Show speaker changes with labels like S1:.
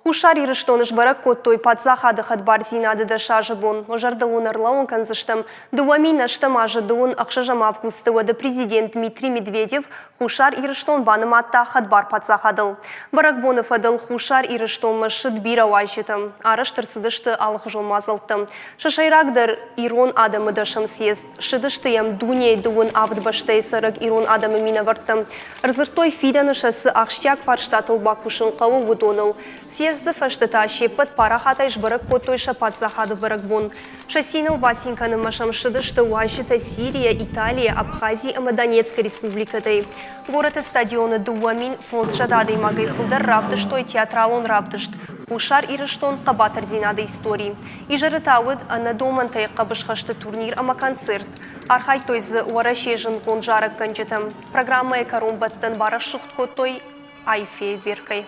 S1: Хуссар Ирыстоны сбӕрӕг кодтой паддзахады хӕдбардзинады дӕсазы бон. Уӕ зӕрдыл уын ӕрлӕууын кӕндзыстӕм, 2008 азы дыууын ӕхсӕзӕм августы уӕды президент Дмитрий Медведев Хуссар Ирыстон банымадта хӕдбар паддзахадыл. Бӕрӕгбоны фӕдыл Хуссар Ирыстонмӕ ссыд бирӕ уазджытӕ. Арӕзт ӕрцыдысты алыхуызон мадзӕлттӕ. Сӕ сӕйрагдӕр ирон адӕмы дӕсӕм съезд. Ссыдысты йӕм дунейы дыууын авд бӕстӕйы цӕрӕг ирон адӕмы минӕвӕрттӕ. Ӕрдзырдтой фидӕны сӕ цы ахсджиаг фарстатыл бакусын хъӕуы, уыдоныл. Съезды фӕстӕ та се ппӕт парахатӕй сбӕрӕг кодтой сӕ паддзахады бӕрӕгбон. Сӕ циныл бацин кӕнынмӕ сӕм ссыдысты уазджытӕ Сирийӕ, Италийӕ, Абхази ӕмӕ Донецкы республикӕтӕй. Горӕты стадионы 2500 адӕймагӕй фылдӕр равдыстой театралон равдыст Хуссар Ирыстон хъӕбатырдзинады истори. Изӕры та уыд ӕнӕдомӕнтӕй хъӕбысхӕсты турнир ӕмӕ концерт. Архайдтой дзы Уӕрӕсейы зындгонд зарӕггӕнджытӕ. Программӕйы кӕронбӕттӕн барӕсугъд кодтой Айфейы веркӕй.